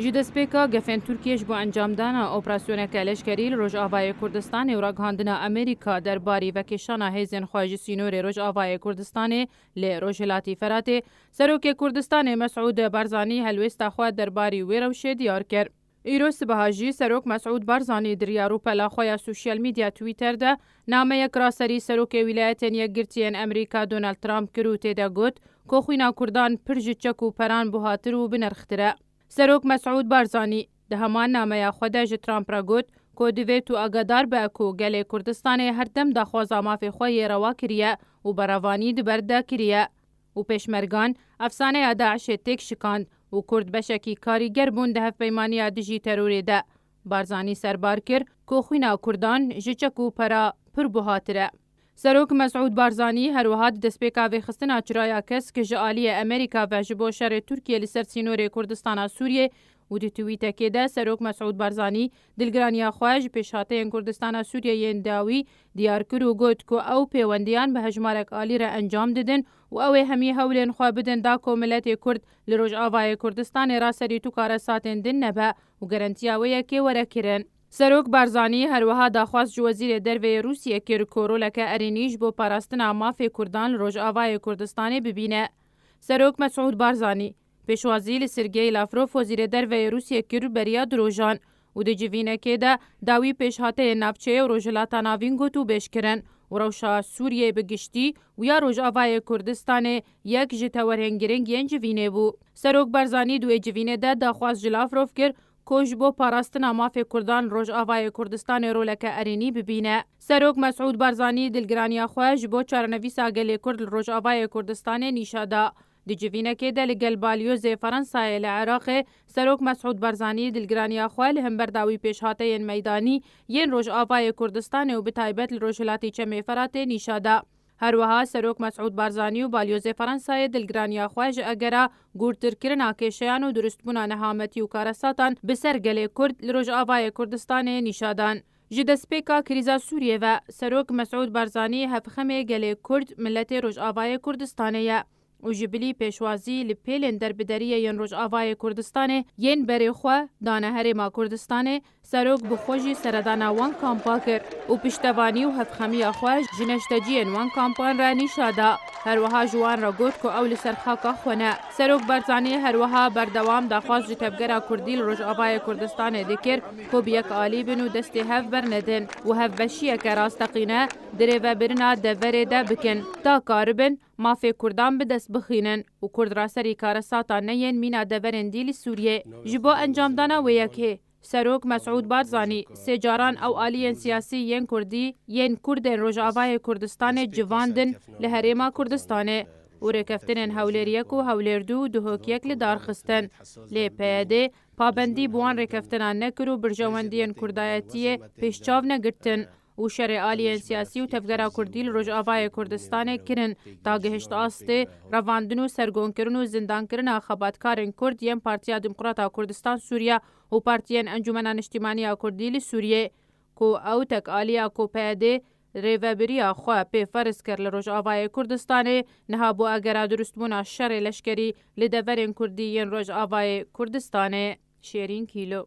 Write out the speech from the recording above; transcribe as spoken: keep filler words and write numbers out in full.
Ji destpêka gefên Tirkiyê ji bo encamdana operasyoneke leşkerî li Rojavayê Kurdistanê û ragihandina Amerîka derbarî vekêşana hêzên xwe ji sînorê Rojavayê Kurdistanê li Rojhilatî Feratê, Serokê Kurdistanê Mesûd Barzanî helwêsta xwe derbarî wê rewşê diyar kir. Îro sibeha jî Serok Mesûd Barzanî di riya rûpela xwe ya sosyal medya Twitter de nameyek raserî Serokê Wîlayetên Yekgirtiyên Amerîka Donald Trump kir û tê de got ku xwîna Kurdan pir ji çek û peran buhatir û binirxtir e. Serok Mesûd Barzanî di heman nameya xwe de ji Trump re got ku divê tu agadar be ku gelê Kurdistanê her dem daxwaza mafê xwe yê rewa kiriye û berevanî di ber de kiriye û pêşmergan efsaneya DAIŞê têk şikand û Kurd beşekî karîger bûn di hevpeymaniya dijî terorê de. Barzanî serbar kir ku xwîna Kurdan ji çek û pera pir buhatir e. Serok Mesûd Barzanî her wiha di destpêka vêxistina çiraya kesk ji aliyê Amerîka ve ji bo şerê Tirkiyê li ser sînorê Kurdistana Sûriyê û di twîtekê de Serok Mesûd Barzanî dilgiraniya xwe ji pêşhateyên Kurdistana Sûriyê yên dawî diyar kir û got ku ew pêwendiyan bi hejmarek alî re encam didin û ew ê hemî hewlên xwe bidin da ku miletê Kurd li Rojavayê Kurdistanê raserî tu karesatên din nebe û garantiya wê yekê were kirin. Serok Barzanî her wiha daxwaz ji Wezîrê Derve yê Rûsiyê kir ku roleke erênî ji bo parastina mafê Kurdan li Rojavayê Kurdistanê bibîne. Serok Mesûd Barzanî pêşwazî li Sergey Lavrov, Wezîrê Derve yê Rûsiyê kir beriya du rojan û di civînekê de dawî pêşhateyên navçeyê û Rojhilata Navîn gotûbêj kirin û rewşa Sûriyê bi giştî û ya Rojavayê Kurdistanê yek ji tewerên girîng yên civînê bû. Serok Barzanî di wê civînê de daxwaz ji Lavrov kir ku ji bo parastina mafê Kurdan li Rojavayê Kurdistanê roleke erênî bibîne. Serok Mesûd Barzanî dilgiraniya xwe ji bo çarenivîsa gelê Kurd li Rojavayê Kurdistanê nîşa da. Di civînekê de li gel balyozê Fransayê li Iraqê, Serok Mesûd Barzanî dilgiraniya xwe li hember dawî pêşhateyên meydanî yên Rojavayê Kurdistanê û bi taybet li Rojhilatî Çemê Feratê nîşa da. Her wiha Serok Mesûd Barzanî û balyozê Fransayê dilgiraniya xwe ji egera gûrtirkirina kêşeyan û durustbûna nehametî û karesatan bi ser gelê Kurd li Rojavayê Kurdistanê nîşa dan. Ji destpêka krîza Sûriyê ve Serok Mesûd Barzanî hevxemê gelê Kurd, miletê Rojavayê Kurdistanê ye û ji bilî pêşwazî li pêlên derbideriyê yên Rojavayê Kurdistanê yên berê xwe dane Herêma Kurdistanê, Serok bi xwe jî seredana wan kampa kir û piştevanî û hevxemiya xwe ji neşteciyên wan kampan re nîşa da. Her wiha ji wan re got ku ew li ser xaka xwe ne. Serok Barzanî her wiha berdewam daxwaz ji tevgera Kurdî li Rojavayê Kurdistanê dikir ku bi yek alî bin û destê hev bernedin û hevbeşiyeke rasteqîne di rêvebirina deverê de bikin, ta karibin mafê Kurdan bi dest bixînin û Kurd raserî karesatan neyên mîna deverên dî li Sûriyê. Ji bo encamdana wê yekê, Serok Mesûd Barzanî sê caran ew aliyên siyasî yên Kurdî yên Kurdên Rojavayê Kurdistanê civandin li Herêma Kurdistanê û rêkeftinên Hewlêr yek û Hewlêr du û Duhok yek li dar xistin. Lê P Y D pabendî bi wan rêkeftinan nekir û birjewendiyên Kurdayetiyê pêşçav negirtin û şerê aliyên siyasî û tevgera Kurdî li Rojavayê Kurdistanê kirin, ta gihişt astê revandin û sergonkirin û zindankirina xebatkarên Kurd yên Partiya Demokrata Kurdistan Sûriye û Partiyên Encûmena Niştîmanî ya Kurdî li Sûriyê, ku ew tekaliya ku P Y D rêvebiriya xwe pê ferz kir li Rojavayê Kurdistanê, niha bo egera durustbûna şerê leşkerî li deverên Kurdî yên Rojavayê Kurdistanê. Şêrîn Kîlo.